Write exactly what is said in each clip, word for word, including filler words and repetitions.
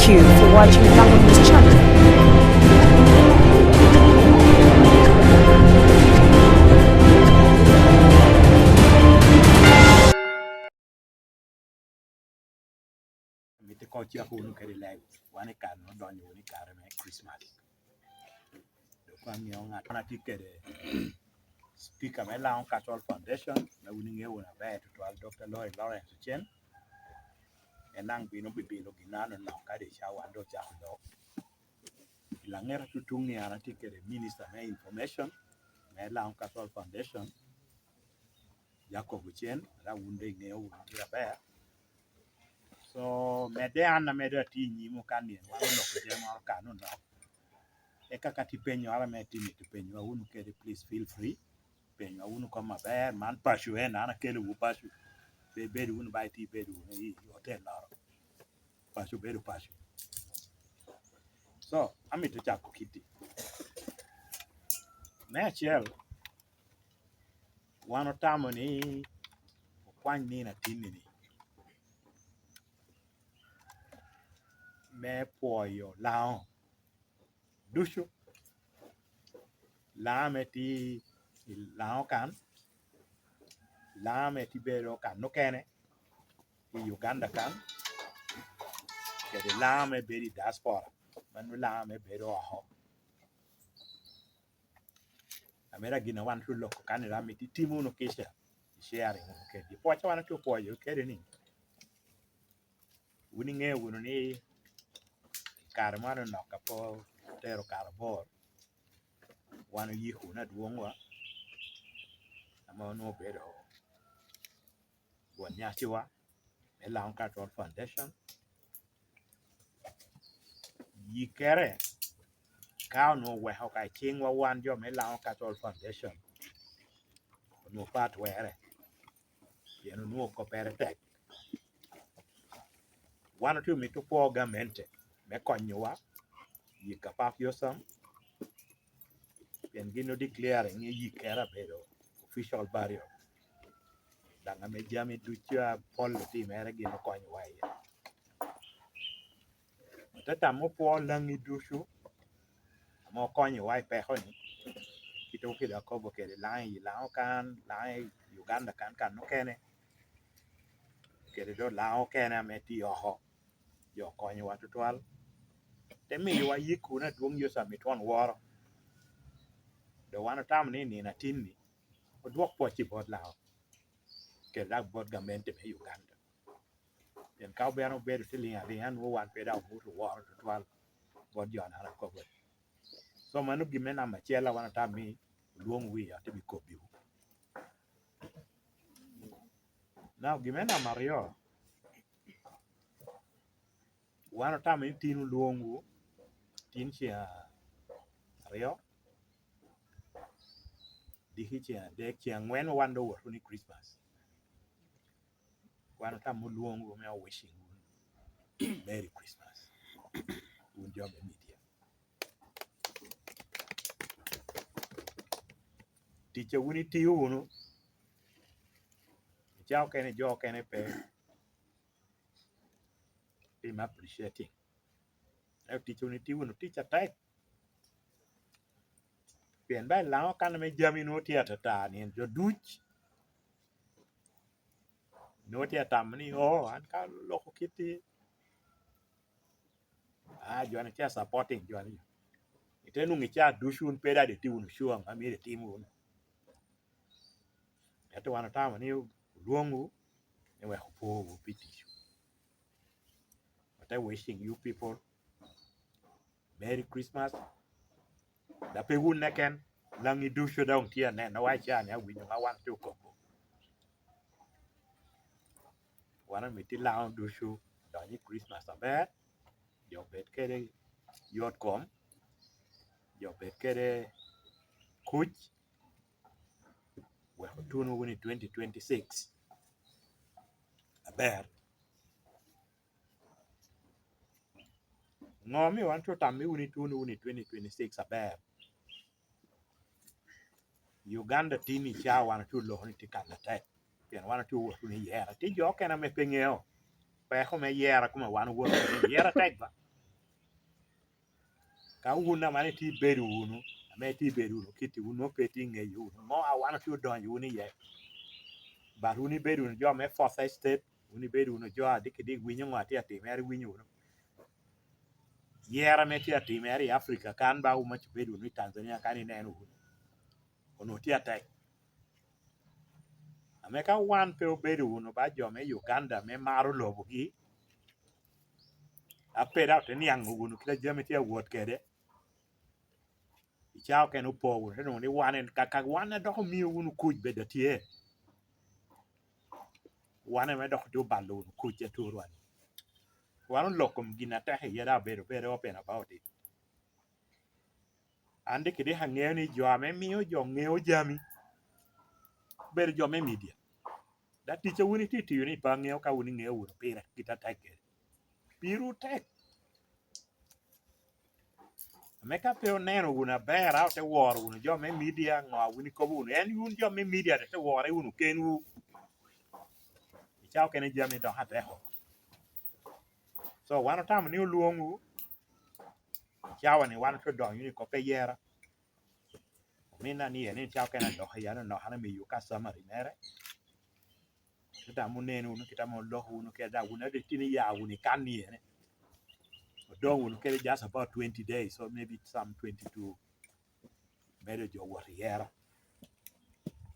Thank you for watching Lango News Channel. Mitte koŋ cak wunu kede live, wan i kare-nu odonyo wunu i kare me Christmas. Dok amiŋo ŋat ma tye kede speaker me Lango Cultural Foundation, ma wun iŋeo wunu aber tutwal, Doctor Lori Lawrence Ocen, en daŋ bino bibilo gin anonok ka dong ca wan dong ocako lok. I laŋeta tutuŋ-ŋi an atye kede Minister me Information me Lango Cultural Foundation, Jacob Ocen, daŋ wun dong iŋeo wunu gire aber. So, medde an ame dong atye i nyimwu ka nino, wan oloko jami moro kano nok. Eka ka tye penyo ara ame tye mito penyowa wunu kede, please feel free. Penywa wunu kop aber, man paco en, an akelowu paco. Pe ibedo wunu ba itye ibedo wunu i otelloro. Paco bedo paco. So, amito cako kitti. Me acel, wan otamo ni okwany nino atinni-ni me pwoyo Lango ducu, Lango ame tye i Lango kan, Lango ame tye bedo kan okene i Uganda kan, kede Lango ame bedo i diaspora, mano Lango ame bedo oko. Amera gin a wan tye oloko kan, ira mito itim wunu kica, i sharing wunu kedgi. Pwoc a wan tye opwoyo kede ni, wun iŋeo wunu ni i kare man onok apo otero kare abor, wan oyiko wunu adwoŋwa, ame onwoŋo obedo won nyaciwa me Lango Cultural Foundation. Yikkere ka onwoŋo oweko ka i ciŋwa wan jo me Lango Cultural Foundation, onwoŋo pe atwerre, pien onwoŋo koppere tek. Wan otye omito kwo gamente me konyowa yik Apak Yosam, pien gin odeclaring ni yikkere abedo official burial. Daŋ ame jami ducu apol otimere gin okonyowa iye. Ote tamo pwo Langi ducu ame okonyowa i peko-ni, kite kede akobo kede Lango i Lango kan, Lango i Uganda kan kan okene, kede do Lango okene ame tye oko. Jo okonyowa tutwal, te miyowa yik wunu adwoŋ Yecu ame twon woro. Dok wan otamo ni i nino atinni odwok pwoc i bot Lango, kede dok bot gamente me Uganda. Pien ka obino obedo tye liŋ aliŋa, nwoŋo wan pe daŋ obuto woro tutwal bot jo a an akobo. So mano gin me namba acel a wan otamo ni olwoŋ wi ote bi kobbiwu. Now, gin me namba aryo, wan otamo ni tin olwoŋwu, tin ceŋ aryo, diki ceŋ adek, ceŋ angwen wan doŋ owoto ni Christmas. Wan otamo olwoŋwu me wishing wunu Merry Christmas, wun jo me media. Tic a wun itio wunu, i ca okene jo okene pe, I'm appreciating. Ento tic a wun itio wunu tic atek. Pien ba i Lango kan ame jami nwoŋo tye atata ni en jo duc nwoŋo tye atamo ni, "Oh, an ka loko kitti, ah, jo-ni tye a supporting jo-ni." Ite nwoŋo i ca ducu wun pe daŋ itye wunu sure ŋo a myero itim wunu. Ento wan otamo ni olwoŋwu ni wek opowu pi ticwu. But I wishing you people Merry Christmas. Da pe wun keken, Langi ducu doŋ tye anenowa i caa-ni, awinyo ma wan tye okobo. Wan omito i Lango ducu odony i Christmas aber, jo obed kede yot kom, jo obed kede kuc, wek otun wunu i twenty twenty-six aber. Ŋo omio wan tye otamo ni wun itun wunu i twenty twenty-six aber? Uganda tin i ca wan otye oloko ni tye kan atek, pien wan otye owot wunu i yera. Tye jo okene ame pe ŋeo peko me yera, kome wan owoto wunu i yera tek ba. Ka wun aman itye ibedo wunu, ame itye ibedo wunu kit-ti, wun nwoŋo pe itye iŋeyo wunu ŋo a wan otye odonyo wunu iye. But wun ibedo wunu jo me Fourth Estate, wun ibedo wunu jo a dikki dik winyo ŋo a tye atimere, iwinyo wunu. Yero ame tye atimere i Africa kan ba wun mac ibedo wunu i Tanzania kan ineno wunu. Onwoŋo tye atek. Ame ka wan pe obedo wunu ba jo me Uganda ame maro lobogi, a pe dok ote niaŋo wunu kit a jami tye awot kede, i cawa okene opo wunu, te nwoŋo ni wan en, ka, ka wan a dok omio wunu kuc bedo atye, wan ame dok otye obalo wunu kuc aturwa-ni. Wan oloko gin atek iye, dok obedo very open about it. An diki diki aŋeo ni jo ame mio jo ŋeo jami, bedo jo me media. Dok ticca wun itye tiyo ni pe aŋeo ka wun iŋeo wunu pire kit atek kede. Pirwu tek. Ame ka pe oneno wunu aber, a ote woro wunu jo me media, ŋo a wun ikobo wunu? En wun jo me media te wore wunu kenwu. I cawa okene jami dok atek oko. So, wan otamo ni olwoŋwu, cawa-ni wan ote donyo ni kop eyera. Ominna ni en, en cawa okene adok i an onoko, an amiyo ka summary mere. Kit ame oneno wunu, kit ame oloko wunu kede, dok wun ade tin iya wunu i kan ni ene. Odoŋ wunu kede just about twenty days, so maybe some twenty-two. Medo jo wot i yero.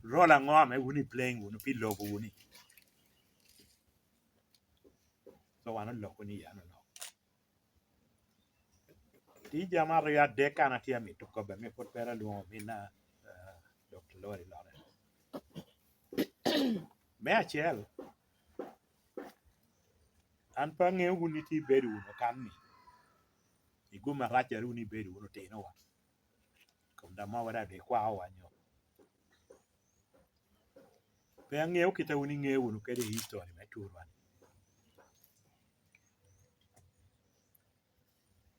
Role aŋo ame wun i playing wunu pi lobo wunu? So wan oloko ni yan onok. Tye jami aryo adek an atye amito kobbe, ame pwod pe alwoŋo ominna, ah, Doctor Lori Lawrence. Me acel, an pe aŋeo wun itye ibedo wunu kan ni, i gum arac-cere wun ibedo wunu otinowa. Kom daŋ mawere adu ikwaowa nyo. Pe aŋeo kit a wun iŋeo wunu kede history me turwa-ni.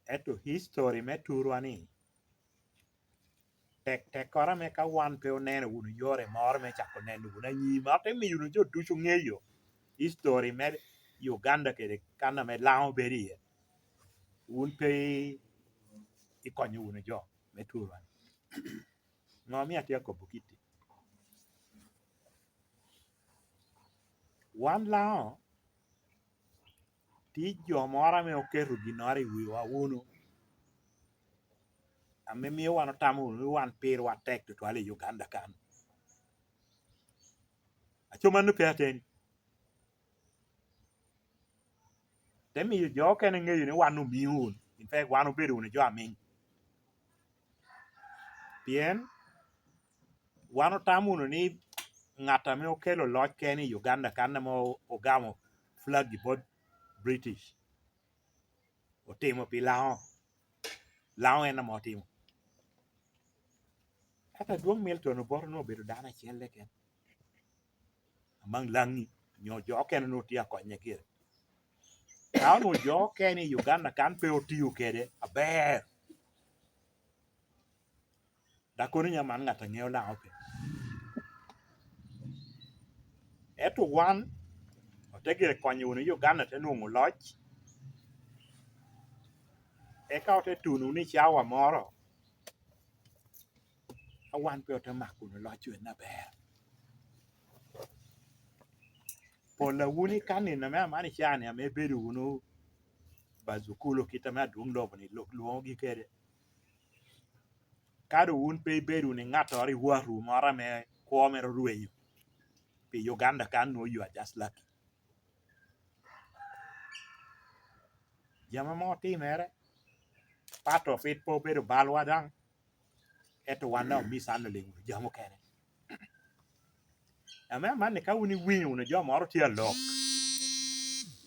Ento history me turwa-ni, tek tekkoro ame ka wan pe oneno wunu yore moro me cako neno wunu anyim, ote miyo wunu jo ducu ŋeyo history me Uganda kede kan ame Laŋo bedo iye. Wun pe ikonyo wunu jo me turwa-ni. Ŋo omio atye akobo kit-ti? Wan Laŋo, tye jo moro ame oketo ginnoro i wiwa wunu, ame mio wan otamo wunu ni wan pirwa tek tutwal i Uganda kan. Aco mano pe ateni. Te miyo jo okene ŋeyo ni wan omio wunu. In fact, wan obedo wunu jo amiŋ. Pien wan otamo wunu ni ŋat ame okelo loc kene i Uganda kan ame o-, ogamo flag i bot British, otimo pi Laŋo. Laŋo en ame otimo. Ento Adwoŋ Milton Obote onwoŋo obedo dano acel keken. Amaŋ Laŋi, nyo jo okene onwoŋo tye akonye gire. Ka onwoŋo jo okene i Uganda kan pe otio kede aber, dok kono nya man ŋat a ŋeo Laŋo pe. Ento wan, ote gire konyo wunu Uganda te nwoŋo loc, eka ote tuno wunu i cawa moro, a wan pe ote mako wunu loc en aber. Pol a wun i kan nino ame aman i caa-ni ame ibedo wunu ba cukulu kit ame adwoŋ lobo-ni lok lwoŋogi kede. Ka doŋ wun pe ibedo wunu i ŋattoro i watwu moro ame kwo mere orwenyo pi Uganda kan, nwoŋo you are just lucky. Jami ame otimere, part of it pe obedo balwa daŋ, ento wan daŋ omiss handling wunu jami okene. Ame amanni ka wun iwinyo wunu jo moro tye alok,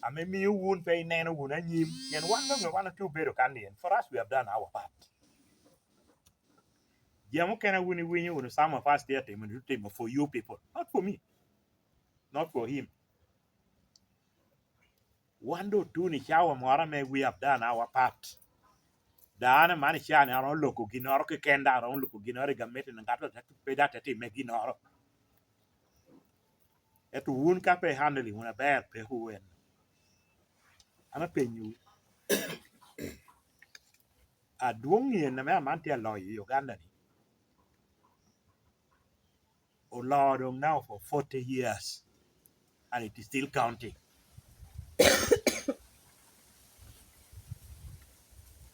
ame mio wun pe ineno wunu anyim, pien wan doŋ wan otye obedo kan ni en, for us, we have done our part. Jami okene wun iwinyo wunu, some of us tye atimo, timo for you people, not for me, not for him. Wan doŋ otuno i cawa moro ame we have done our part. Dano man i caa-ni aromo loko ginnoro keken, dok aromo loko ginnoro i gamente, ni ŋat pe dok te timme ginnoro. Ento wun ka pe handling wunu aber, pekwu en. An apenyowu, Adwoŋ en ame aman tye aloyo i Uganda-ni, oloo doŋ now for forty years, and it is still counting.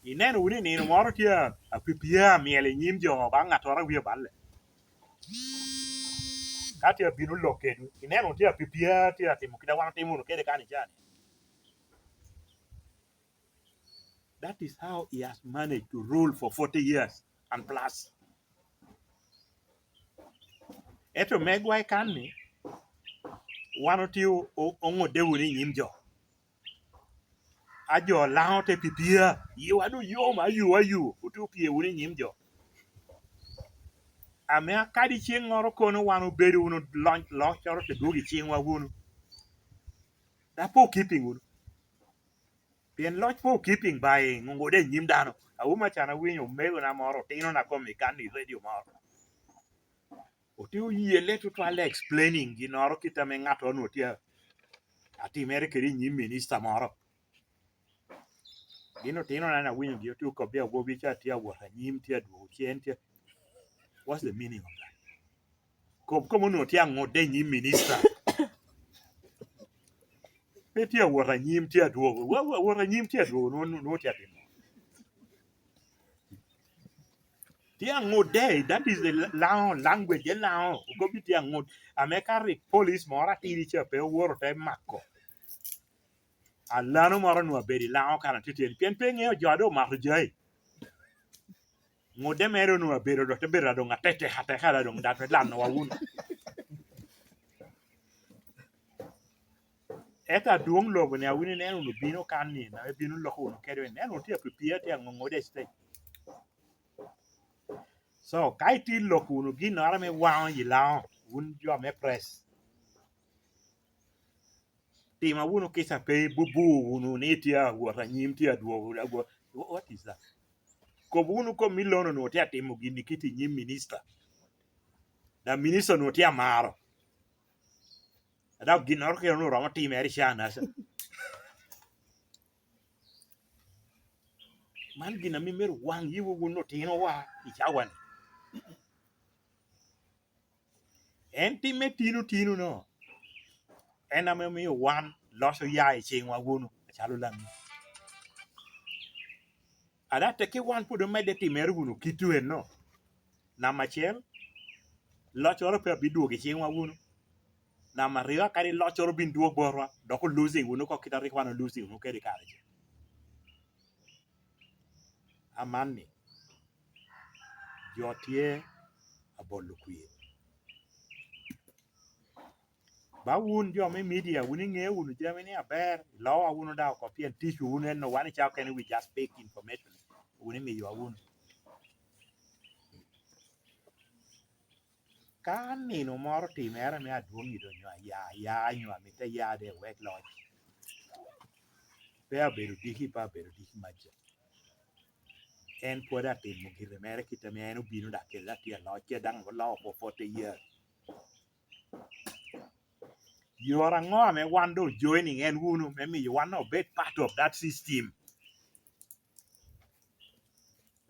Ineno wunu i nino moro tye a-, apipia myel i nyim jo, ba ŋattoro a wie balle. Ka tye abino lok kedwu, ineno tye apipia, tye atimo kit a wan otimo wunu kede kanicani. That is how he has managed to rule for forty years and plus. Ento megwa i kan-ni, wan otye o-, o-, oŋodde wunu i nyim jo. A jo Laŋo te pipia, yiwa doŋ yom, ayu, ayu, otye opye wunu i nyim jo. Ame akadi ceŋŋoro kono wan obedo wunu lony, loccoro te dwogo i ciŋwa wunu. Da po keeping wunu. Pien loc po keeping by ŋoŋode i nyim dano. Awuma can awinyo omegona moro, otinona kome kan i radio moro. Otye oyelle tutwal explaining ginnoro kit ame ŋattoro onwoŋo tye a-, atimere kede i nyim minista moro. Gin otinona ni awinyogi otye okobbi awobi ca tye awot anyim, tye adwogo cen, tye, what's the meaning of that? Kob kom onwoŋo tye aŋodde i nyim minista. Pe tye awot anyim, tye adwogo. Wa-, wa-, awot anyim, tye adwogo, nwoŋo, nwoŋo tye atimo. Tye aŋodde, that is the la-, Laŋo, language, e Laŋo. Okobbi tye aŋod. Ame ka rik police moro atidi ca pe owoto te mako, alano moro onwoŋo abedo i Laŋo kan atityen. Pien pe ŋeo jo a doŋ omato jai. Ŋodde mere onwoŋo abedo dok te bedo adoŋ atek tek ateka ada doŋ dat me lanowa wunu. Ento adwoŋ lobo ni awinyo ineno wunu bino kan ni, na bino loko wunu kede, ineno wunu tye apipia, tye aŋoŋode i stage. So, ka itye loko wunu ginnoro ame waŋo yi Laŋo, wun jo me press, tima wunu kica pe ibubu wunu ni tye awot anyim, tye adwogo, agwo-, what is that? Kob wunu kom Milon onwoŋo tye atimo gin-ni kit i nyim minista. Da minista onwoŋo tye amaro. A dok ginnoro kene onwoŋo romo timere i caa naca. Man gin ame myero waŋ yiwu wun otinowa i cawa-ni. En timme tino tino-no, en ame omio wan loc oya i ciŋwa wunu, acalo Laŋo. A dok tekki wan pwod omedde timere wunu kit enno. Namba acel, loccoro pe abidwogo i ciŋwa wunu. Namba aryo, kadi loccoro bin dwog botwa, dok o losing wunu oko kit a rik wan o losing wunu kede i kare ca. Amanni, jo tye abolo kwir. Ba wun jo me media, wun iŋeo wunu jami ni aber, ilowa wunu daŋ oko, pien ticwu wun enno, wan i cawa okene we just fake information, wun imiyowa wunu. Ka nino moro timere ame adwoŋ i doŋ aya, aya, nyo amito aya de wek loc, pe abedo diki, pe abedo diki maca. En pwod atimo gire mere kit ame en obino dok kede atye aloc, kede daŋ oloo for forty years. Yore aŋo ame wan doŋ joining en wunu me miyo wan obed part of that system?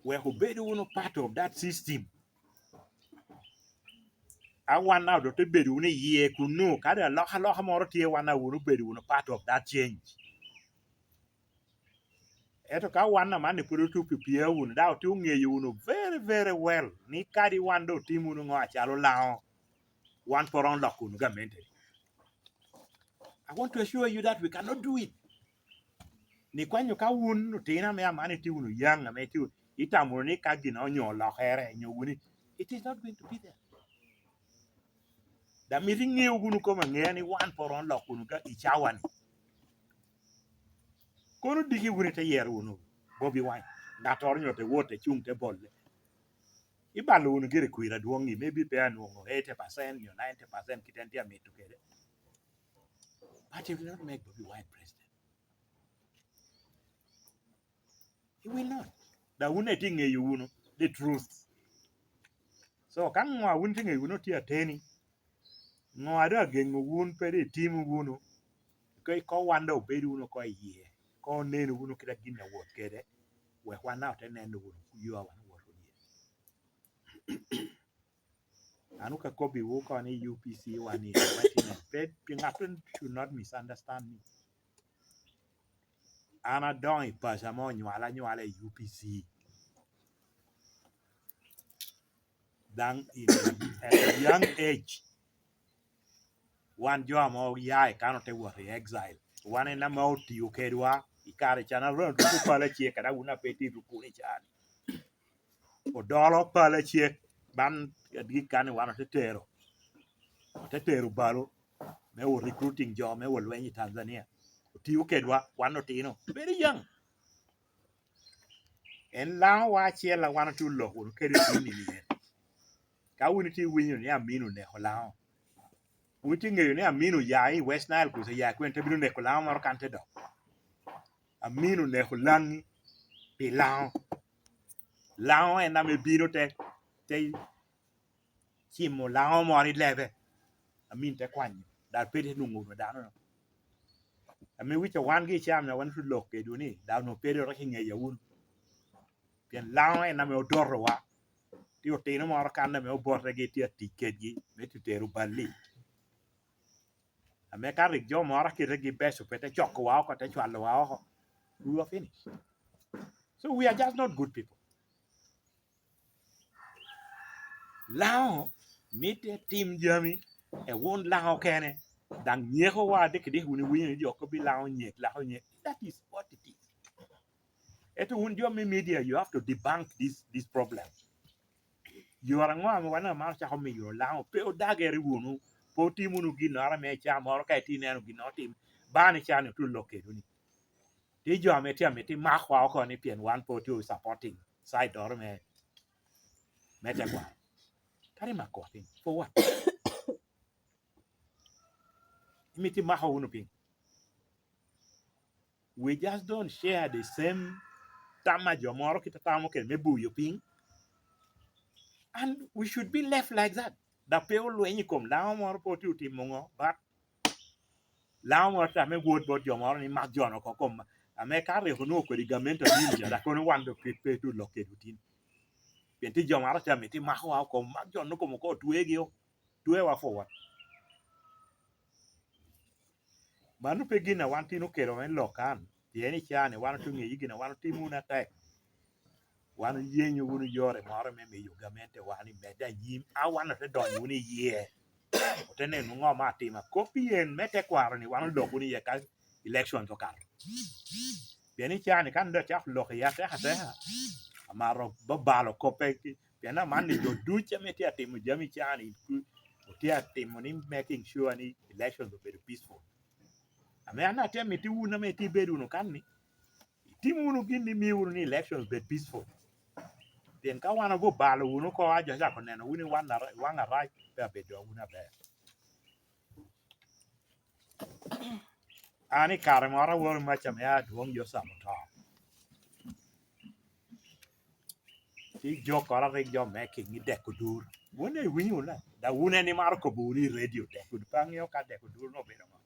Wek obed wunu part of that system. A wan daŋ odoŋ te bedo wunu iye kunnu, kadi alokaloka moro tye, wan daŋ wunu bedo wunu part of that change. Ento ka wan amanni pwod otup i pia wunu, daŋ otye oŋeyo wunu very, very well ni kadi wan doŋ otim wunu ŋo acalo Laŋo, wan pe oromo loko wunu gamente. I want to assure you that we cannot do it. Ni kwanyo ka wun otino ame amanni itye wunu young, ame itye, itamo wunu ni ka gin onyo olokere, nyo wunu, it is not going to be there. Daŋ mito iŋeo wunu kom aŋea ni wan pe oromo loko wunu ga i cawa-ni. Kono diki wunu ite yero wunu Bobi Wine, ŋattoro nyo te wot te cuŋ te bolle. Ibalo wunu gire kwir adwoŋ-ŋi, maybe pe anwoŋo eighty percent nyo ninety percent kit en tye amito kede. But it will not make Bobi Wine president. He will not. Da wun itye ŋeyo wunu the truth. So, ka ŋo a wun itye ŋeyo wunu tye ateni, ŋo a doŋ ageŋo wun pe doŋ itimo wunu? Ka iko wan doŋ obedo wunu oko i yie, ka oneno wunu kit a gin a wot kede, wek wan daŋ ote neno wunu yo a wan owoto wunu iye. An okakobbiwu oko ni U P C wan ni, wan tye ni, pe, pe ŋat should not misunderstand me. An adoŋo i paco ame onywala anywala i U P C. Daŋ in, at a young age, wan jo ame oya i kan ote wot i exile. Wan en ame otio kedwa i kare can, arono tuko pala cek, kadi wun ape tye tuko ni can. Odolo pala cek, ban adiki kan wan ote tero, ote tero balo me wo recruiting jo me wo lweny i Tanzania. Otio kedwa, wan otino. Very young. En Laŋo wa acel a wan otye oloko wunu kede i dini ni en. Ka wun itye iwinyo ni Amin oneko Laŋo, wun itye ŋeyo ni Amin oya i West Nile kuca, ya kwene te bino neko Laŋo moro kan te dok. Amin oneko Laŋi pi Laŋo. Laŋo en ame bino te, te cimo Laŋo moro i lebe. Amin te kwanyo, dok pe te nwoŋo wunu dano. Ame wic a wan gi i cam, wan ote lok kedwu ni, dok onwoŋo pe dok rik iŋeya wunu. Pien Laŋo en ame odotowa. Tye otino moro kan ame obottegi tye atic kedgi me tero balli. Ame ka rik jo moro aketegi beco pe te cokowa oko, te cwalowa oko, we were finished. So we are just not good people. Laŋo mitte tim jami, e wun Laŋo kene, daŋ nyekowa dikidiki wun iwinyo ni jo kobbi Laŋo nyek, Laŋo nyek. That is what it is. Ento wun jo me media, you have to debunk this, this problem. Yore aŋo ame wan amaro cako miyo Laŋo pe odagere wunu, pe otim wunu ginnoro ame ca moro ka itye ineno gin otim, bani ca ni otulo kedwu ni. Tye jo ame tye amito makowa oko ni pien wan pe otye supporting side doro me, me tekwaro. Kadi makowa piny, for what? Imito imako wunu piny. We just don't share the same tam a jo moro kite tamo kede me buyo piny. And we should be left like that. Da pe olweny i kom Laŋo moro pe otye otimo ŋo, but Laŋo moro tye ame wot bot jo moro ni mak jo-nu oko kom, ame ka rik onwoŋo kodi gamente abino ca, dok kono wan dok pe, pe tulo kedwu tin. Pien tye jo moro tye amito makowa oko, mak jo-nu kom oko, otwegi o, twewa for what? Mano pe gin a wan tin okelo me lok kan, pien i caa-ni wan otye ŋeyo gin a wan otimo wunu atek. Wan oyenyo wunu yore moro me miyo gamente wan i medde anyim, a wan ote donyo wunu iye. Ote neno ŋo ma atima. Kop pien me tekwaro-ni wan olok wunu iye ka elections okato. Pien i caa-ni kan dok acako lok iye ateka ateka, amaro babalo koppe ki, pien aman ni jo duc ame tye atimo jami i caa-ni, otye atimo ni making sure ni elections obedo peaceful. Ame an atye amito wun ame itye ibedo wunu kan-ni, itim wunu gin ni mio wunu ni elections bed peaceful. Pien ka wan obubalo wunu oko, a jo cako neno wunu i wan ara-, i waŋ arac, pe abedo wunu aber. An i kare moro aworo maca ame adwoŋ Yosam oto. Ci jokkoro rik jo me King i deko dur. Wun iwinyo wunu, da wun en imaro kobo wunu i redio deko dur. Pe aŋeo ka deko dur-nu obedo ŋo.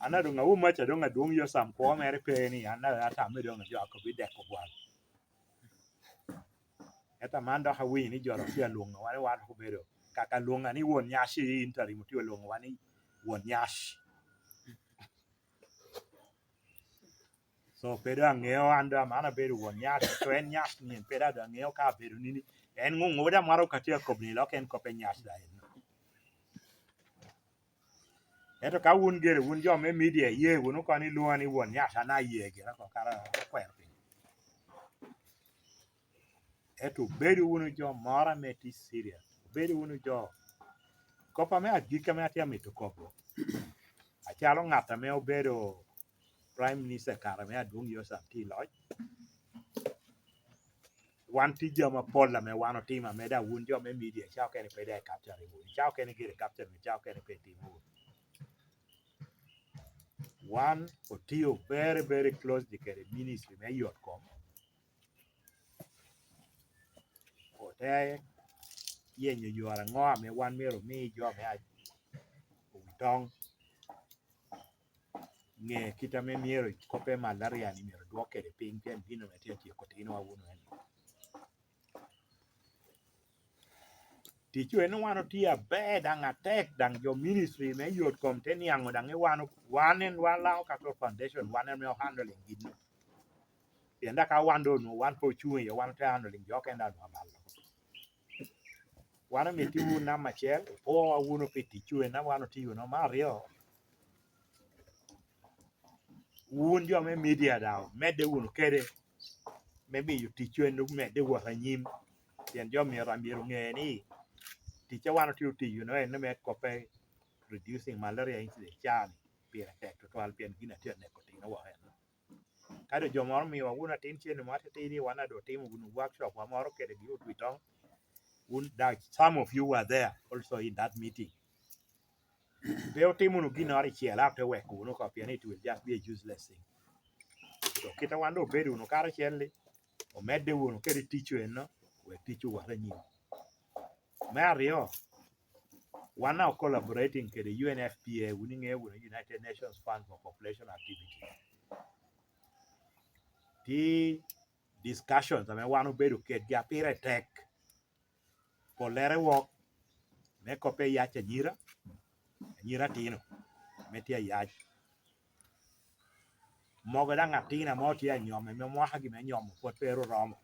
An a doŋ awo maca doŋ adwoŋ Yosam kwo mere pe ni an a, atamme doŋ jo akobo i deko gwal. Ento aman dok awinyo ni jo dok tye alwoŋo wa ni wan dok obedo kaka lwoŋa ni won nyaci i interim, otye olwoŋo wa ni won nyaci. So, pe doŋ aŋeo an doŋ aman abedo won nyaci, to en nyaci ni en pe doŋ aŋeo ka abedo nini. En ŋo, ŋo daŋ maro ka tye akobo ni lok en kop en nyaci da en. Ento ka wun gire, wun jo me media, iye wunu kono ilwoŋa ni won nyaci, an aye gire oko, kara akwero piny. Ento bedo wunu jo moro ame tye serious, bedo wunu jo, kop ame agikki ame atye amito kobo, acalo ŋat ame obedo Prime Minister kare ame adwoŋ Yosam tye i loc, wan tye jami apol ame wan otimo, ame daŋ wun jo me media, ca okene pe daŋ i capture wunu, ca okene gire capture wunu, ca okene pe itimo wunu. Wan otio very, very closely kede ministry me yot kom. Ote yenyo yore aŋo ame wan myero omi jo me a-, owitoŋ. Ŋe kit ame myero koppe malaria-ni myero dwok kede piny, pien gin ame tye atyeko tinowa wunu en. Ticwu en wan otye aber daŋ atek, daŋ jo ministry me yot kom te niaŋo daŋ i wan, wan en wan Lango Cultural Foundation, wan en me handling gin-nu. Pien daŋ ka wan doŋ onwoŋo wan pe ocuŋ iye, wan ote handling jo okene daŋ onwoŋo abalo. Wan omitiwu namba acel, opwowa wunu pi ticwu en ame wan otio wunu. Me aryo, wun jo me media daŋ omedde wunu kede me miyo ticwu en omedde wot anyim. Pien jo myero, myero oŋe ni ticce wan otye otiyo no en me koppe reducing malaria incident ca-ni pire tek tutwal, pien gin atye aneko tino woko en. Ka doŋ jo moro omiowa wunu atin cene mo atitidi, wan a doŋ otimo wunu workshop wa moro kede gi otwi toŋ, wun daŋ, some of you were there also in that meeting. Pe otimo wunu ginnoro icel, a ote weko wunu oko, pien it will just be a useless thing. So, kit a wan doŋ obedo wunu karacel-li, omedde wunu kede ticwu enno, wek ticwu wot anyim. Me aryo, wan daŋ collaborating kede U N F P A, wun iŋeo wunu United Nations Fund for Population Activity. Tye discussions ame wan obedo kedgi a pire tek, pollere wok, me koppe yac anyira, anyira atino, ame tye ayac. Mogo daŋ atin ame tye anyomo, ame mwakagi me nyomo pwod pe ru oromo.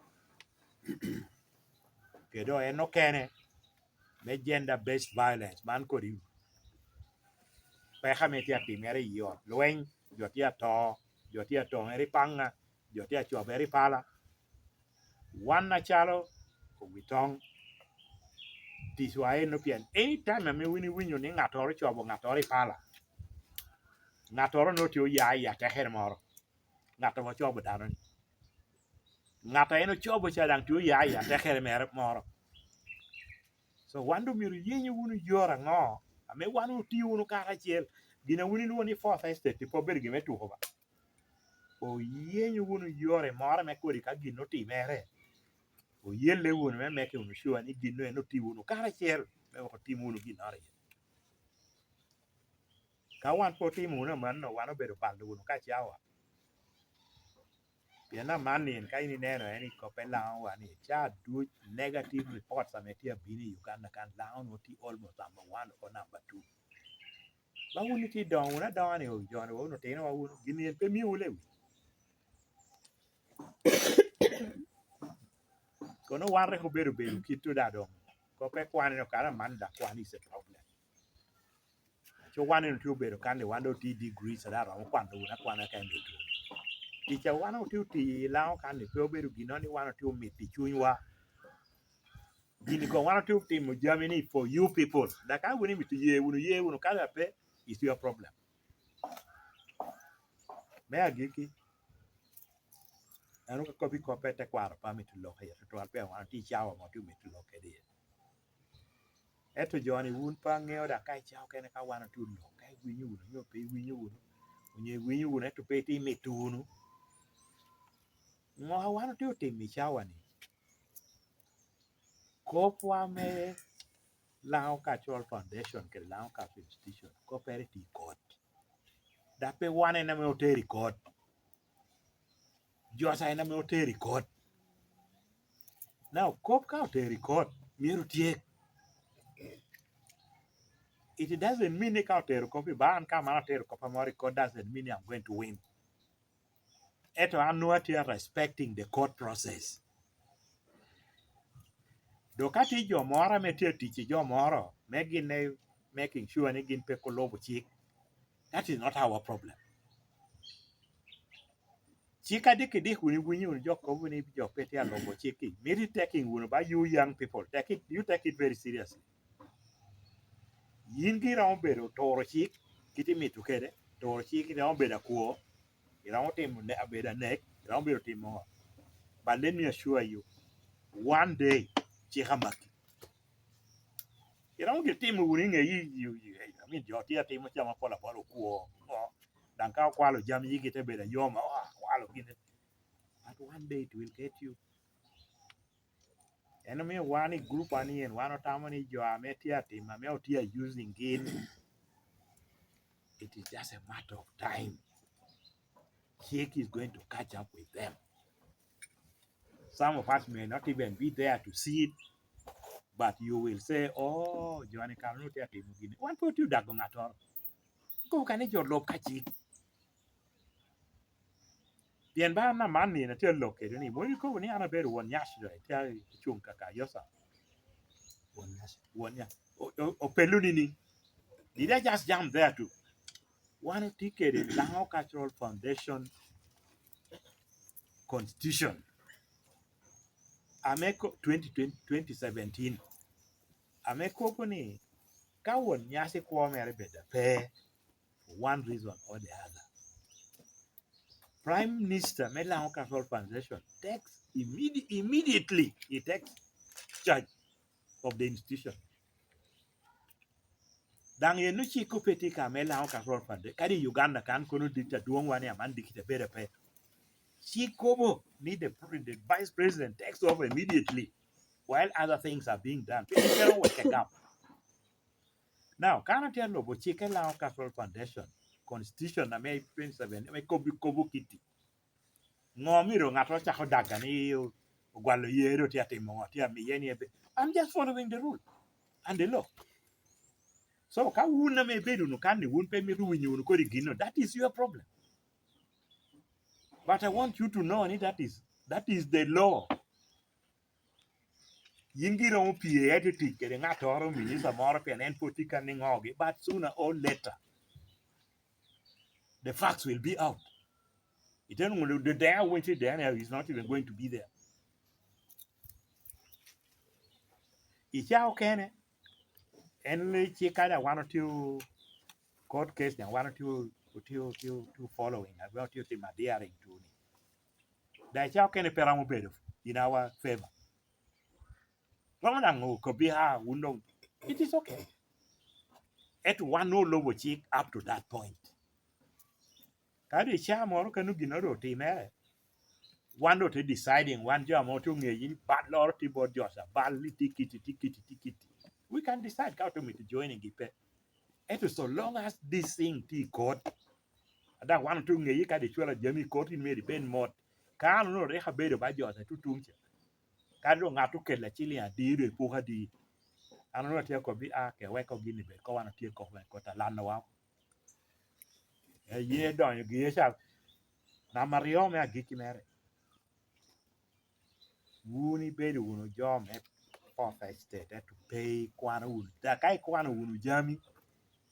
Kede en okene, me gender based violence, man kodi peko ame tye atimere i ot, lweny, jo tye ato, jo tye atoŋere i paŋŋa, jo tye acobere i pala. Wan acalo owi toŋ, ticwa enno, pien anytime ame wun iwinyo ni ŋattoro ocobo ŋattoro i pala, ŋattoro nwoŋo tye oya i atekere moro, ŋat ame ocobo dano-ni. Ŋat a en ocobo ca daŋ tye oya i atekere mere moro. So, wan doŋ myero oyenyo wunu yore aŋo ame wan otio wunu karacel? Gin a wun ilwongo ni fourth estate pe obedo gin me tuko ba. Oyenyo wunu yore moro ame kodi ka gin otimere, oyelle wunu me meke wunu sure ni gin en otio wunu karacel me wek otim wunu ginnoro iye. Ka wan pe otimo wunu amanno, wan obedo balo wunu ka cawa. Pien amanni en ka in ineno en i kop me Laŋowa ni, ca duc negative reports ame tye abino i Uganda kan, Laŋo nwoŋo tye almost number one or number two. Ba wun itye doŋo wunu adoŋa ni, o, jo-ni wun otinowa wunu, gin en pe miowu lewic. Kono wan rik obedo bedo kit oda doŋ. Kop me kwan-ni okato aman, dok kwan is a problem. Aco wan en otye obedo kan ni wan doŋ otye i degrees, a daŋ romo kwano wunu akwana ka en doŋ otuno. Tic a wan otye otiyo i Laŋo kan ni pe obedo gin ni wan otye omito i cunywa. Gin koŋ wan otye otimo jami ni for you people. Dok ka wun imito ye wunu, ye wunu, ka doŋ pe, it's your problem. Me agikki, an okobbi koppe tekwaro pe amito lok iye tutwal, pien wan otye i cawa ma otye omito lok kede iye. Ento jo-ni wun pe aŋeo, dok ka i cawa okene ka wan otye olok, ka iwinyo wunu, onyo pe iwinyo wunu, onyo iwinyo wunu, ento pe itye imito wunu. Ŋo a wan otye otimo i cawa-ni? Kopwa me Laŋo Cultural Foundation kede Laŋo Cultural Institution, koppere tye i kot. Dok pe wan en ame otero i kot. Joca en ame otero i kot. Now, kop ka otero i kot, myero otyek. It doesn't mean ni ka otero kop i ba an, ka man atero kop amoro i kot, doesn't mean ni I'm going to win. Ento an nwoŋo atye a respecting the court process. Dok ka tye jo moro ame tye atic i jo moro, me gin ne making sure ni gin pe kulubo cik, that is not our problem. Cik adik i dik wun iwinyo wunu jo kobo ni jo pe tye alubo cik-ki, mito i taking wunu ba you young people, take it, you take it very seriously. Yin gin iromo bedo turo cik, kit imito kede, turo cik iromo bedo akwo, iromo timo ne-, abedo anek, iromo bedo timo ŋo? But let me assure you, one day, cik amaki. Iromo gin timo wunu i ŋe yi, yi, yi, I mean, jo tye atimo jami apol apol, okwo, ŋo? Daŋ ka okwalo jami yigi te bedo ayoma, oh, akwalo gin. But one day it will get you. En omio wan i group wan yen, wan otamo ni jo ame tye atimo, ame otye a using gin, it is just a matter of time. Chik is going to catch up with them. Some of us may not even be there to see it, but you will say, "Oh, Johnny Carlo tye atimo gini." Wan pe otye odago ŋattoro. Ikobo kani jo lub ka chik. Pien ba an aman nino atye alok kede ni, mom ikobo ni an abedo won nyaci doŋ, itye icuŋ kaka Yosa. Won nyaci. Won nyaci. O-, o-, opello ni ni, did I just jump there too? Wan otye kede Lango Cultural Foundation Constitution ame ko-, twenty twenty, twenty seventeen, ame kobo ni ka won nyaci kwo mere bedo ape for one reason or the other, Prime Minister me Lango Cultural Foundation takes immedi-, immediately, he takes charge of the institution. Daŋ en ociko pe tye ka me Lango Cultural Foundation. Kadi i Uganda kan kono dit adwoŋwa ni aman dikita bedo pe. Cik kobo ni the, the vice president takes over immediately while other things are being done. Pe tye kero weke gam. Now, kan atye alubo cik e Lango Cultural Foundation, constitution ame twenty seven, ame kobo, kobo kiti. Ŋo myero ŋattoro cako daga ni o-, ogwalo yee, doŋ tye atimo ŋo, tye amiye ni ebe? I'm just following the rule and the law. So, ka wun ame ibedo wunu kan ni wun pe imito winyo wunu kodi gino, that is your problem. But I want you to know ni that is, that is the law. Yin gin iromo pye ite tic kede ŋattoro, minica moro, pien en pwod tye ka niŋogi, but sooner or later, the facts will be out. Ite nwoŋo the day I went to Daniel is not even going to be there. I ca okene, en le cik kadi a wan otio court case, daŋ wan otio, otio, otio, otio following, a wan otio timo adhering to ni. Daŋ i ca okene pe romo bedo in our favor. Romo daŋ okobbi, "Ah, wun doŋ, it is okay." Ento wan nwoŋo olubo cik up to that point. Kadi i ca moro ka nwoŋo ginnoro doŋ otimere, wan doŋ te deciding, wan jo ame otye oŋeyi ni bal loro tye bot jo ca, bal ni tye kiti, tye kiti, tye kiti. We can decide ka otye mito joining gi pe. Ento so long as this thing tye i court, a daŋ wan otye oŋeyi kadi icwalo jami i court, in myero ibed mot. Ka an onwoŋo rik abedo ba jo ca tutuŋ ca, kadi doŋ ŋat okelo aciliŋ adi, doŋ epoko adi, an onwoŋo atye akobbi, "Ah, ke wek gin ibed ko, wan otye kok wek kot alannowa." Eye donyo giye ca. Namba aryo me agikki mere, wun ibedo wunu jo me poko estate, ento pe ikwano wunu. Da ka ikwano wunu jami,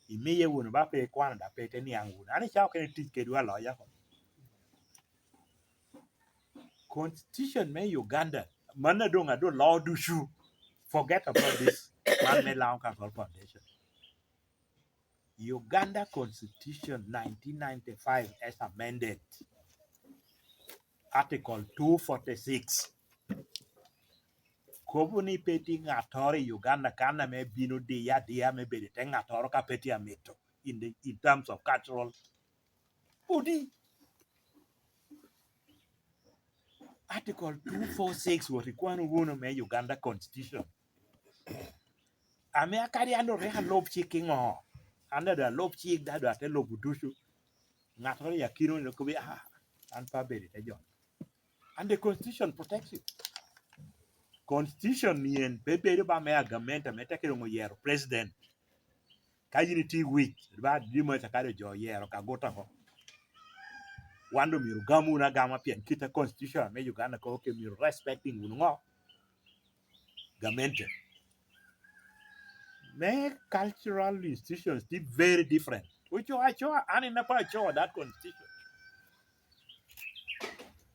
imiye wunu, ba pe ikwano, da pe ite niaŋ wunu. An i ca okene tic kedwa aloya oko. Constitution me Uganda, man a doŋ, a doŋ loo ducu. Forget about this man me Lango Cultural Foundation. Uganda Constitution nineteen ninety-five as amended, Article two forty-six, kobo ni pe tye ŋattoro i Uganda kan ame bino diye adiya me bedo i te ŋattoro ka pe tye amito in the, in terms of cultural body. Article two forty-six wot ikwano wunu me Uganda Constitution. Ame akadi an doŋ rik alub cik i ŋo? An daŋ doŋ alub cik, daŋ doŋ ate lubo ducu. Ŋattoro i akina ni kobo, "Ah, an pe abedo i te jo." And the constitution protects you. Constitution ni en pe bedo ba me agament ame te kede ŋo yero president. Ka yin itye wic, ba di mo ca kadi jo oyero ka guto oko. Wan doŋ myero gam wunu agama pien kit a constitution me Uganda kobo ke myero respecting wunu ŋo? Gamente. Me cultural institutions tye very different. Oco acoa, an in apa acoa that constitution.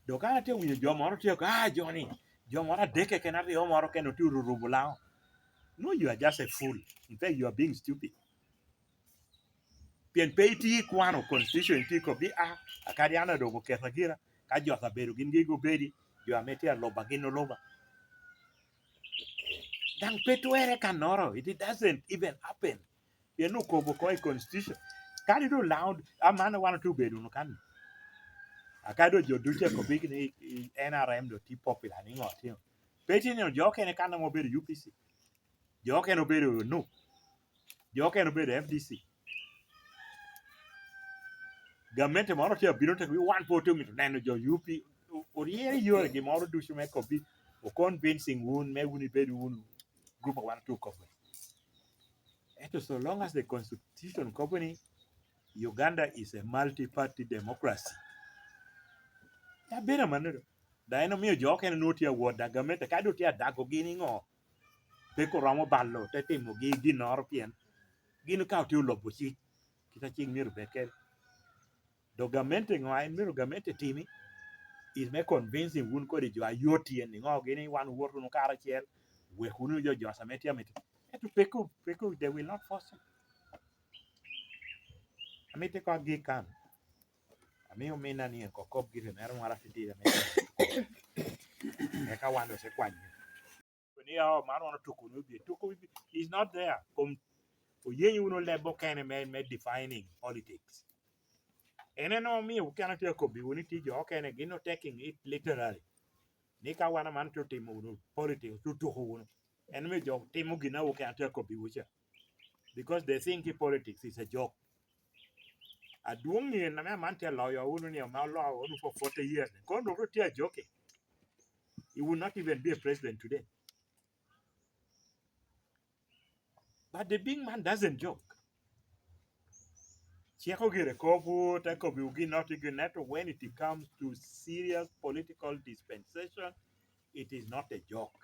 Dok an atye winyo jo moro tye ka, "Ah, jo-ni, jo moro adek keken, aryo moro keken otye orurubo Lango." No, you are just a fool. In fact, you are being stupid. Pien pe itye ikwano constitution, itye kobbi, "Ah, akadi an adoko keta gira, ka jo abedo gin gigi obedi, jo ame tye aluba gin oluba." Daŋ pe twerre kannoro, it doesn't even happen. Pien okobo oko i constitution. Kadi doŋ Lango, aman wan otye obedo wunu kan. Akadi doŋ jo ducu akobbi ni i N R M doŋ tye popular ni ŋo tino. Pe tye nino jo okene kan ame obedo U P C. Jo okene obedo NUP. Jo okene obedo F D C. Gamente moro tye abino te wi wan pe otye omito neno jo U P, o-, oryere yore gimmoro ducu me kobbi, o convincing wun, me wun ibed wun group a wan otye okobbe. Ento so long as the constitution kobo ni Uganda is a multi-party democracy, ya bedo amanno do. Da en omio jo okene nwoŋo tye awot da gamente, ka doŋ tye adagogi ni ŋo, pe koromo balo te timogi ginnoro, pien gin ka otye olobo cik, kit a cik myero obed kede. Dok gamente ŋo a en myero gamente timi? Is me convincing wun kodi jo a yot tyen ni ŋo gini wan wot wunu karacel, wek wunu jo jo ame tye amito. Ento peko, peko, they will not force you. Amito ko agik kan. Amio minna ni en kokop gire mere moro atitidi ame eka wan doŋ te kwanyo. Ni, "Oh, man wan otuko wunu bie, tuko bie." Is not there. Kom oyenyo wunu leb okene me, me defining politics. En en omio okene tye akobbi wunu ni tye jo okene gin o taking it literally. Ni ka wan aman tye otimo wunu politics, tutuko wunu. En omio jo timo gin a okene tye akobbi wu ca. Because they think politics is a joke. Adwoŋ ni en ame aman tye aloyo wunu ni ame oloyo wunu for forty years. Kono dok tye a joke. He would not even be a president today. But the big man doesn't joke. Ceko gire kobo, te kobo gin not gin, to when it comes to serious political dispensation, it is not a joke.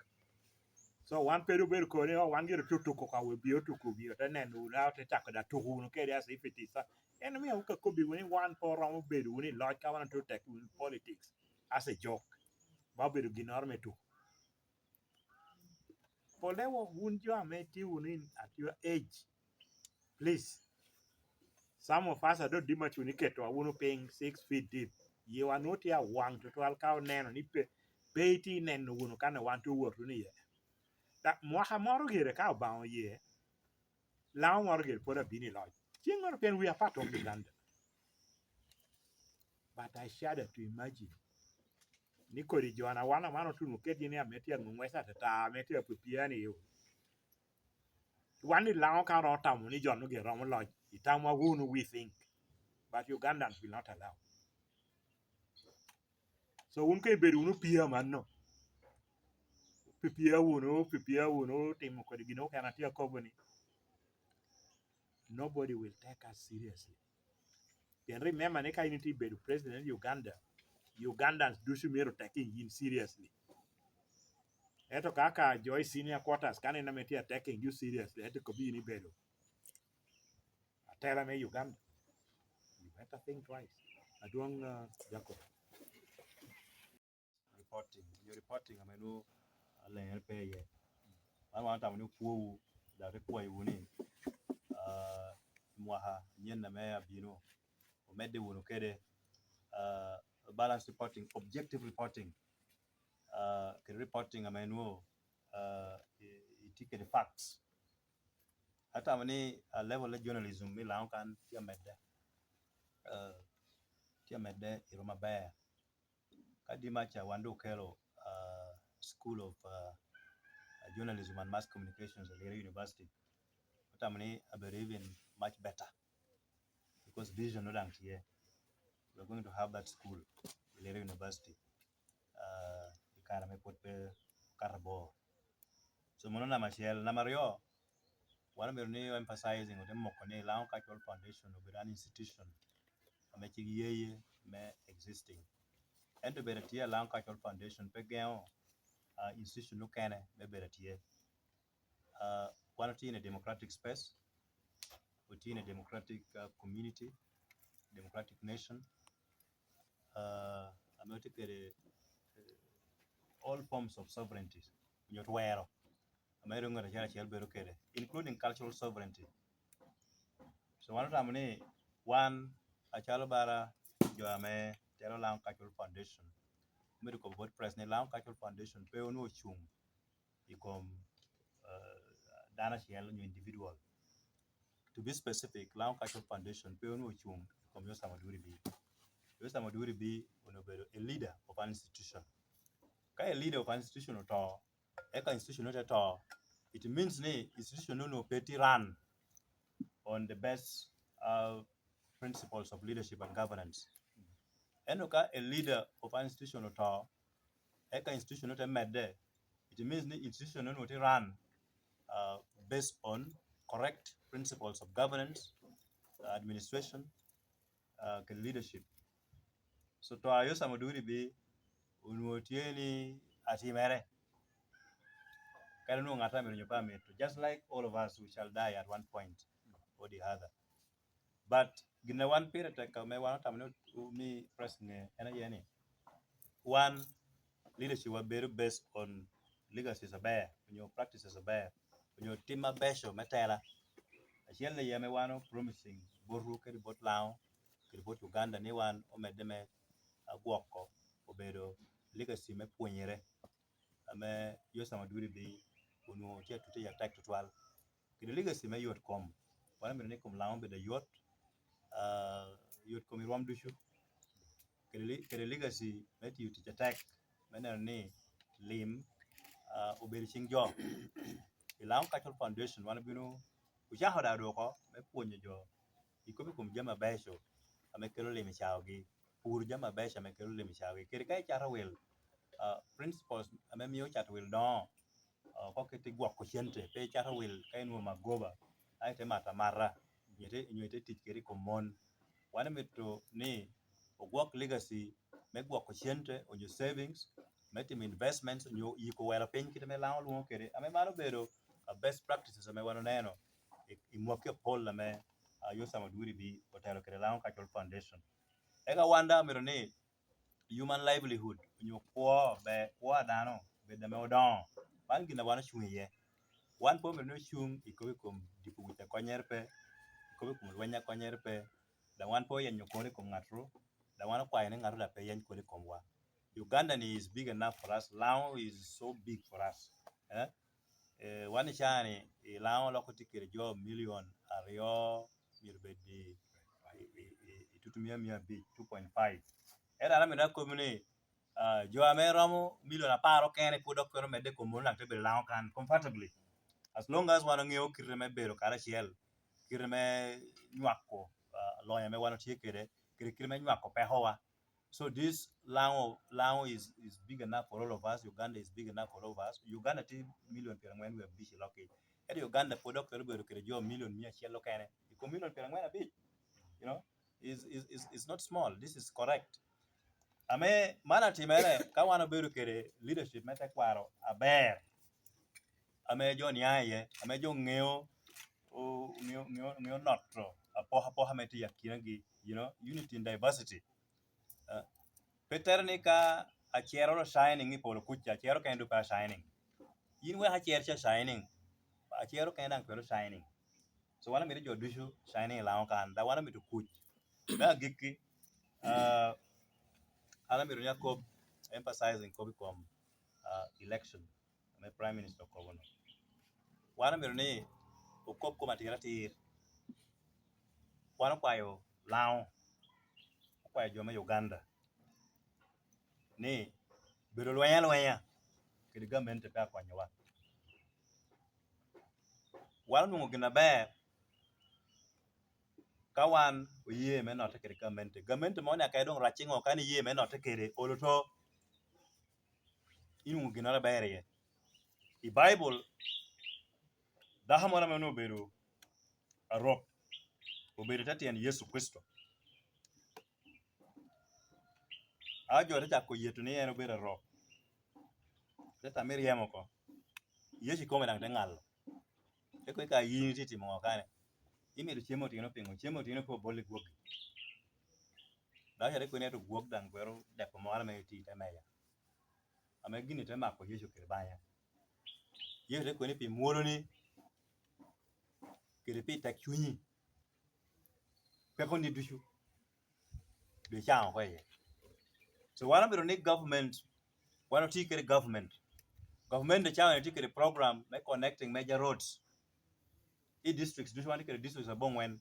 So wan pe obedo koni, "Oh, wan gire tutuko ka we bio tuko bio, te neno wunu, te cako da tuko wunu kede as if it is a-," en omio ka kobi wunu ni wan pe oromo bedo wunu i loc ka wan otye tek wunu politics as a joke. Ba obedo ginnoro me tuko. Pole wok wun jo ame tye wunu in at your age, please, some of us are not dimach wunu iketo wunu piny six feet deep. Yiwa nwoŋo tye awaŋ tutwal ka oneno ni pe, pe itye neno wunu kan wan tye owot wunu iye. Da, mwaka moro gire ka Obaŋa oye, Laŋo moro gire pwod abino i loc. Ceng moro pien we are part of Uganda. But I shudder to imagine ni kodi jo an awan aman otuno kedgi ni ame tye aŋuŋwece atata, ame tye apipia ni yo. Wan i Laŋo ka ro tamo ni jo-nu gin romo loc, itamwa wunu, we think. But Ugandans will not allow. So wun ka ibedo wunu pia mano, pipia wunu, pipia wunu timo kodi gin okene atye akobo ni, nobody will take us seriously. Pien remember ni ka in itye bedo president of Uganda, Ugandans ducu myero take yin seriously. Ento ka, ka jo i senior quarters, kan in ame tye taking you seriously, ento kobi in ibedo atela me Uganda. You better think twice. Adwoŋ, uh, Jacob. Reporting, your reporting ame nwoŋo aleŋere pe iye. Man wan otamo ni opwowu, dok te kwayo wunu ni, ah, mwaka anyen ame abino, omedde wunu kede, ah, balance reporting, objective reporting, ah, kede reporting ame nwoŋo, ah, i-, itye kede facts. Atamo ni, ah, level of journalism me Laŋo kan tye amedde. Ah, tye amedde i rwom aber. Ka Dimaca wan doŋ okelo, ah, School of, ah, Journalism and Mass Communications at Lira University, otamo ni abedo even much better because vision no daŋ tye. We are going to have that school at Lira University, ah, i kare ame pwod pe okato abor. So mano namba acel. Namba aryo, wan omyero ni emphasizing, ote moko ni Laŋo Cultural Foundation obedo an institution ame cik yeye me existing. Ento bedo atye a Laŋo Cultural Foundation pe geŋo, ah, institution okene me bedo atye. Ah, wan otye in a democratic space, otye in a democratic, ah, community, democratic nation, ah, ame otye kede, eh, all forms of sovereignty, onyo twero, ame rik ŋat acel acel bedo kede, including cultural sovereignty. So wan otamo ni wan acalo bara jo ame telo Laŋo Cultural Foundation, omedo kobo bot press ni Laŋo Cultural Foundation pe onwoŋo ocuŋ i kom, eh, dano acel onyo individual. To be specific, Laŋo Cultural Foundation pe onwoŋo ocuŋ i kom Yosam Oduri B. Yosam Oduri B onwoŋo obedo a leader of an institution. Ka a leader of an institution oto, eka institution no te to, it means ni institution no onwoŋo pe tye run on the best, uh, principles of leadership and governance. Ento ka a leader of an institution oto, eka institution no te medde, it means ni institution no onwoŋo tye run uh, based on correct principles of governance, uh, administration, uh, kede leadership. So to a Yosam Oduri bi onwoŋo tye ni atimere. Kadi onwoŋo ŋat amito nyo pe amito. Just like all of us, we shall die at one point or the other. But gin a wan pire tek ame wan otamo ni omi press ŋe en aye ni wan leadership wa bedo based on legacies aber, onyo practices aber, onyo tim abeco me tela. Acel aye ame wan o promising botwu kede bot Laŋo kede bot Uganda ni wan omedde me agwoko obedo legacy me pwonyere ame Yosam Oduri bi onwoŋo tye atutte i atek tutwal. Kede legacy me yot kom, wan omito ni kom Laŋo obed ayot, ah, yot kom i rwom ducu. Kede li-, kede legacy me tiyo tic atek, me neno ni lim, ah, obedo i ciŋ jo. I Laŋo Cultural Foundation, wan obino ocako daŋ dwoko me pwonyo jo i kop i kom jami abeco ame kelo lim i caogi, pur jami abeco ame kelo lim i caogi. Kede ka icato wil, ah, principles ame mio cato wil doŋo, ah, oko kit i gwoko cente, pe icato wil ka inwoŋo magoba, a ite mato amata, nyo ite, nyo ite tic kede i kom mon. Wan omito ni ogwok legacy me gwoko cente, onyo savings, me timo investments, onyo yiko welo piny kite ame Laŋo lwoŋo kede, ame mano obedo a best practices ame wan oneno i, i mwaki apol ame, ah, Yosam Oduri bi otelo kede Laŋo Cultural Foundation. Eka wan daŋ omito ni human livelihood, onyo kwo, be kwo a dano, bed ame odoŋo. Man gin a wan ocuŋ iye. Wan pe omito ni ocuŋ i kop i kom dipo wic a konnyere pe, i kop i kom lweny a konnyere pe. Daŋ wan pe oyenyo kwono i kom ŋat ru, daŋ wan okwayo ni ŋat ru daŋ pe yeny kwono i komwa. Ugandan is big enough for us, Laŋo is so big for us. Eh? Eh, wan i caa-ni, i Laŋo loko tye kede jo milion aryo, myero bed i, i, i, i, i tutumia mia abic, two point five. Ento an amito akobo ni, ah, jo ame romo milion apar okene pwod dok twero medde i kom mano, daŋ te bedo Laŋo kan comfortably. As long as wan oŋeo kite me bedo karacel, kite me nywako, ah, lonyo ame wan otye kede, kede kite me nywako pekowa. So this Laŋo, Laŋo is, is big enough for all of us. Uganda is big enough for all of us. Uganda tye milion pyerangwen wie abic i lokki. Ento Uganda pwod dok twero bedo kede jo milion mia acel okene i kom milion pyerangwen abic. You know, is, is, is, is not small. This is correct. Ame man atimere ka wan obedo kede leadership me tekwaro aber, ame jo niaŋ iye, ame jo ŋeo, o-, ŋeo, ŋeo, ŋeo noto apokapoka ame tye i akinagi, you know, unity in diversity. Eh, pe tere ni ka acer oro shining i polo kuca, acer okene doŋ pe a shining. Yin wek acer ca shining, acer okene daŋ twero shining. So wan amito jo ducu shining i Laŋo kan, dok wan amito kuc. Me agikki, ah, an amito ni akob, emphasizing kop i kom, ah, election ame Prime Minister okobo-nu. Wan omito ni okob kom atir atir. Wan okwayo Laŋo, okwayo jo me Uganda ni bedo lweny alwenya kede gamente pe akonyowa. Wan onwoŋo gin aber ka wan oye me notte kede gamente. Gamente mo ni aka doŋ racce ŋo, ka ni iye me notte kede, olo to, inwoŋo ginnoro aber iye. I Baibul, dako moro ame onwoŋo obedo arok, obedo i te tyen Yecu Kricito. A jo te cako yeto ni en obedo arok, te tame ryemo oko. Yecu ikome daŋ te ŋalo. Te koŋ ka yin itye timo ŋo kane? Imito cem otino piŋo? Cem otino pe obol i gwokki. Dok yat ikoni ento gwok daŋ twero deko moro ame tye i te meja, ame gin te mako Yecu kede banya. Yecu te koŋ ni pi mwoloni kede pi tek cunyi, pekoni ducu, dwe caŋ oko iye. So wan omito ni government, wan oti kede government. Government de cawa tye kede program me connecting major roads i districts ducu, wan tye kede districts aboŋwen.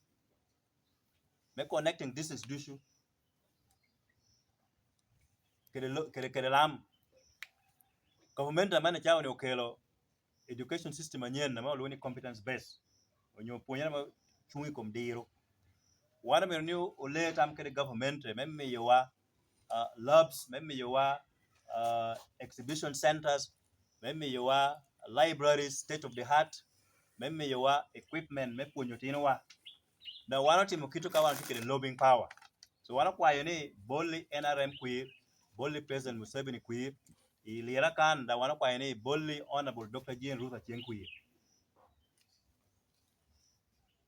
Me connecting districts ducu kede lo-, kede, kede lam. Government ame cawa ni okelo education system anyen ame olwongo ni competence base, onyo pwonyere ame cuŋ i kom diro. Wan omito ni ole tam kede government me miyowa, uh, labs, me miyowa, uh, exhibition centers, me miyowa libraries state of the art, me miyowa equipment me pwonyo otinowa. Dok wan otimo kito ka wan otye kede lobbying power. So wan okwayo ni bol i N R M kwir, bol i President Museveni kwir, i Lira kan, dok wan okwayo ni bol i Honorable Doctor Jane Ruth Aceng kwir.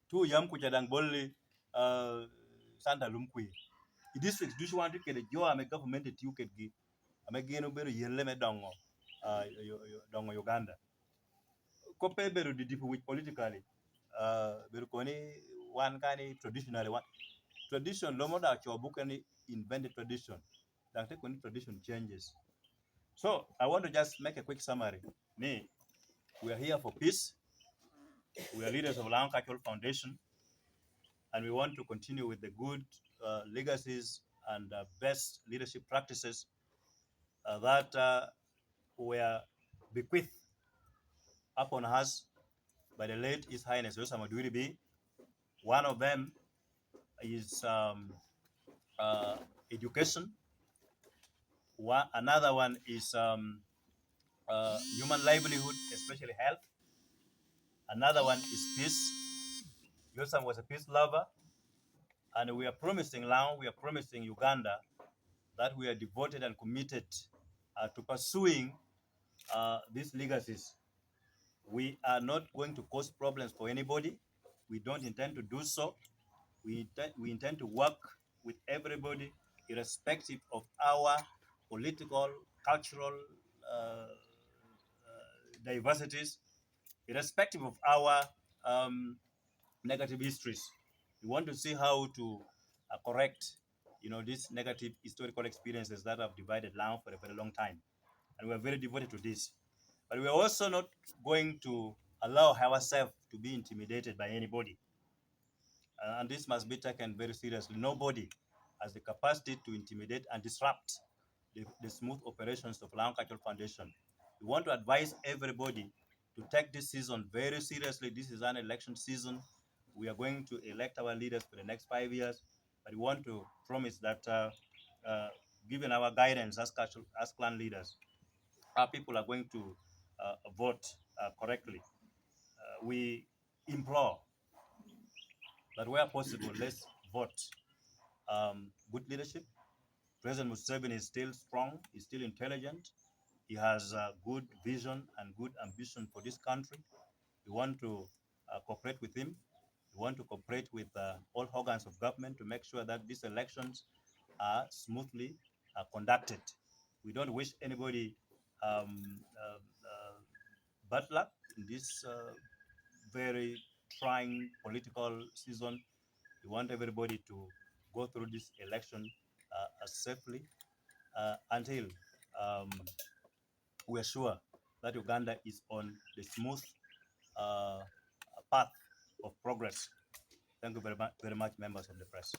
Tu yam kuca daŋ bol i, uh, Santa Lum kwir. I district ducu wan tye kede jo ame government etio kedgi, ame gin obedo yelle me dongo, uh, yo-, yo-, dongo Uganda. Kop pe bedo didipo wic politically, uh, bedo koni wan kani traditionally wan. Tradition lomo da co buke ni invented tradition. Daŋ te koni tradition changes. So I want to just make a quick summary. Ni, we are here for peace. We are leaders of Lango Cultural Foundation, and we want to continue with the good, uh, legacies and, uh, best leadership practices, uh, that, uh, were bequeathed upon us by the late His Highness Yosam Odwiri B. One of them is, um, uh, education. One, another one is, um, uh, human livelihood, especially health. Another one is peace. Yosam was a peace lover. And we are promising Lango, we are promising Uganda that we are devoted and committed, uh, to pursuing, uh, these legacies. We are not going to cause problems for anybody. We don't intend to do so. We intend, we intend to work with everybody, irrespective of our political, cultural, uh, uh, diversities, irrespective of our, um, negative histories. We want to see how to, uh, correct, you know, these negative historical experiences that have divided Lango for a very long time. And we are very devoted to this. But we are also not going to allow ourselves to be intimidated by anybody. Uh, and this must be taken very seriously. Nobody has the capacity to intimidate and disrupt the, the smooth operations of Lango Cultural Foundation. We want to advise everybody to take this season very seriously. This is an election season. We are going to elect our leaders for the next five years, but we want to promise that, uh, uh, given our guidance as cultural, as clan leaders, our people are going to, uh, vote, uh, correctly. Uh, we implore that where possible, let's vote, um, good leadership. President Museveni is still strong, he's still intelligent, he has a good vision and good ambition for this country. We want to, uh, cooperate with him. We want to cooperate with, uh, all organs of government to make sure that these elections are smoothly, uh, conducted. We don't wish anybody, um, uh, uh, bad luck in this, uh, very trying political season. We want everybody to go through this election, uh, uh, safely, uh, until, um, we are sure that Uganda is on the smooth, uh, path of progress. Thank you very mu-, very much, members of the press.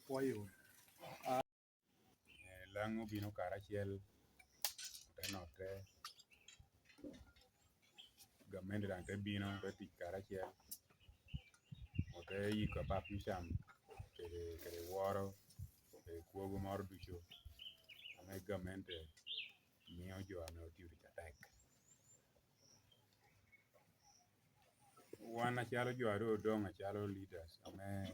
Pwoyo. Eh, Lango obino karacel, ote notte, gamente daŋ te bino, te tic karacel, ote yiko apap me cam kede, kede woro, kede kwogo moro ducu ame gamente mio jo ame otio tic atek. Wan acalo jo a doŋ odoŋ acalo leaders ame,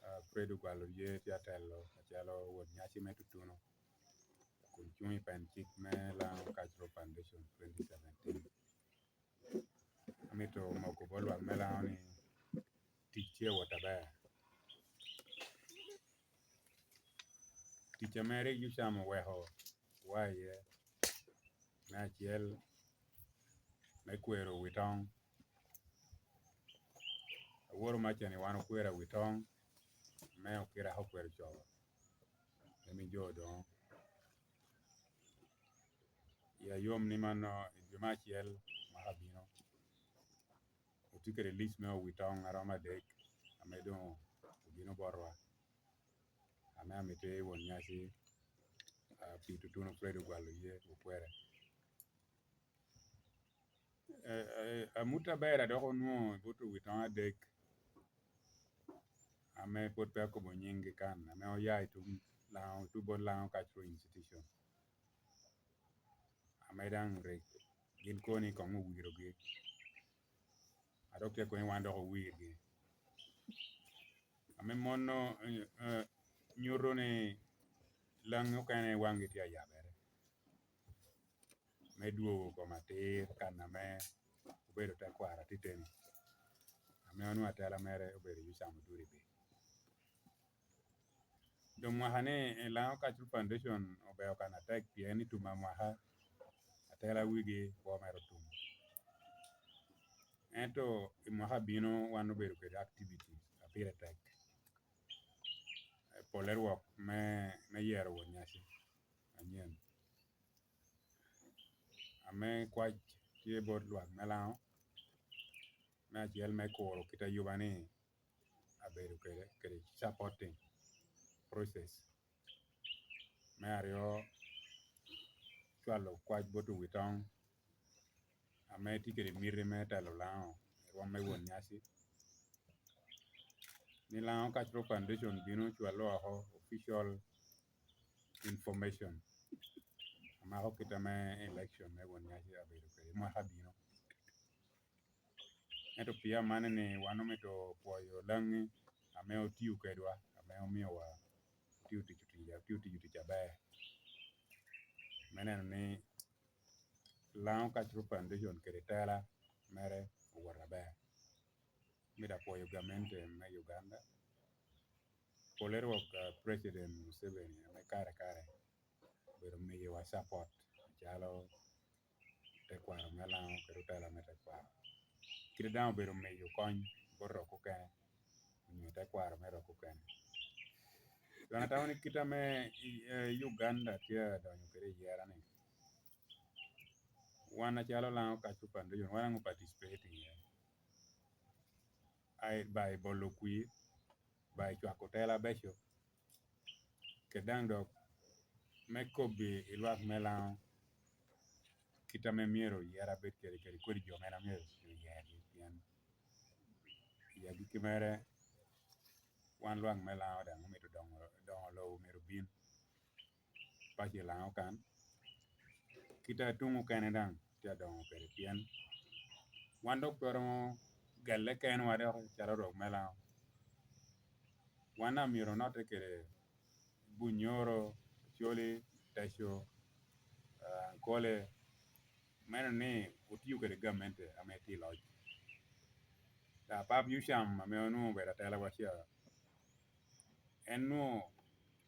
ah, Fred Ogwal Oyee tye atelo acalo won nyaci me tutuno, kun cuŋ i pen cik me Lango Cultural Foundation twenty seventeen. Amito moko bot lwak me Lango ni tic tye wot aber. Tic ame rik Yocam oweko wa iye, me acel, me kwero wi toŋ. Aworo macca ni wan okwero wi toŋ, me okira ka okwero co, me mi jo odoŋo. Ya yom ni mano i dwe me acel mwaka bino, otye kede lic me owi toŋ a romo adek ame doŋ obino botwa, ame amito i won nyaci, ah, pi tutuno Fred Ogwal Oyee okwere. Eh, eh, amut aber a dok onwoŋo i but owi toŋ adek, ame pwod pe akobo nyinggi kan, ame oya i tung Laŋo, i tut bot Laŋo Cultural Institution, ame daŋ rik gin koni koŋ owirogi, a dok tye koŋ i wan dok owirgi. Ame mano, eh, eh, nyuto ni Laŋi okene waŋgi tye ayabere me dwogo kom atir kan ame obedo tekwaro atiteni, ame onwoŋo atela mere obedo Yocam Oduri Bii. Doŋ mwaka ni, eh, Laŋo Cultural Foundation obeo kan atek, pien i tum amwaka atela wigi kwo mere otum. Ento i mwaka abino wan obedo kede activities a pire tek. Eh, pole rwok me, me yero won nyaci anyen. Ame kwac tye bot lwak me Laŋo, me acel me kuro kit ayuba ni abedo kede, kede supporting process. Me aryo, cwalo kwac bot owitoŋ ame tye kede miti me telo Laŋo i rwom me won nyaci. Ni Laŋo Cultural Foundation bino cwalo oko official information, amako kit ame election me won nyaci abedo kede i mwaka bino. Ento pia mane ni wan omito pwoyo Laŋi ame otio kedwa, ame omiowa otio tic, otio tic, otio tic aber. Me neno ni Laŋo Cultural Foundation kede tela mere owot aber. Mito apwoyo gamente me Uganda. Pole rwok, ah, President Museveni ame kare kare obedo miyowa support, acalo tekwaro me Laŋo kede otela me tekwaro. Kite daŋ obedo miyo kony bot rok okene, onyo tekwaro me rok okene. Doŋ atamo ni kite ame i, eh, Uganda tye adonyo kede i yera ni, wan acalo Laŋo Cultural Foundation, wan daŋ oparticipate iye. Ai, ba i bolo kwir, ba i cwako tela abeco, kede daŋ dok me kobbi i lwak me Laŋo kit ame myero yera bed kede, kede kodi jo mene myero oyergi, pien i agikki mere wan lwak me Laŋo daŋ omito doŋo, doŋo lobo myero obin. Paco i Laŋo kan, kite atuŋ okene daŋ tye adoŋo kede, pien wan dok pe romo gelle kenwa dok calo rok me Laŋo. Wan daŋ myero onotte kede Bunyoro, Acholi, Teco, ah, Ankole, meno ni otio kede gamente ame tye i loc. Apap Yocam ame onwoŋo obedo atelawa ca, en nwoŋo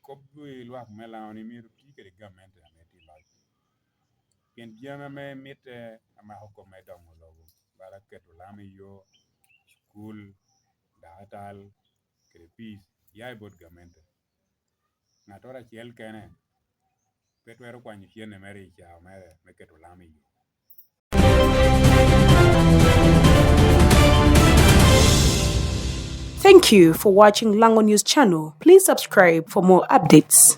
kobbi lwak me Laŋo ni myero oti kede gamente ame tye i loc. Pien jami ame mitte amako kome doŋo lobo, bala keto lam i yo, cukul, dakatal, kede pii, ya i bot gamente. Ŋattoro acel kene pe twero kwanyo cene mere i cao mere me keto lam i yo. Thank you for watching Lango News Channel. Please subscribe for more updates.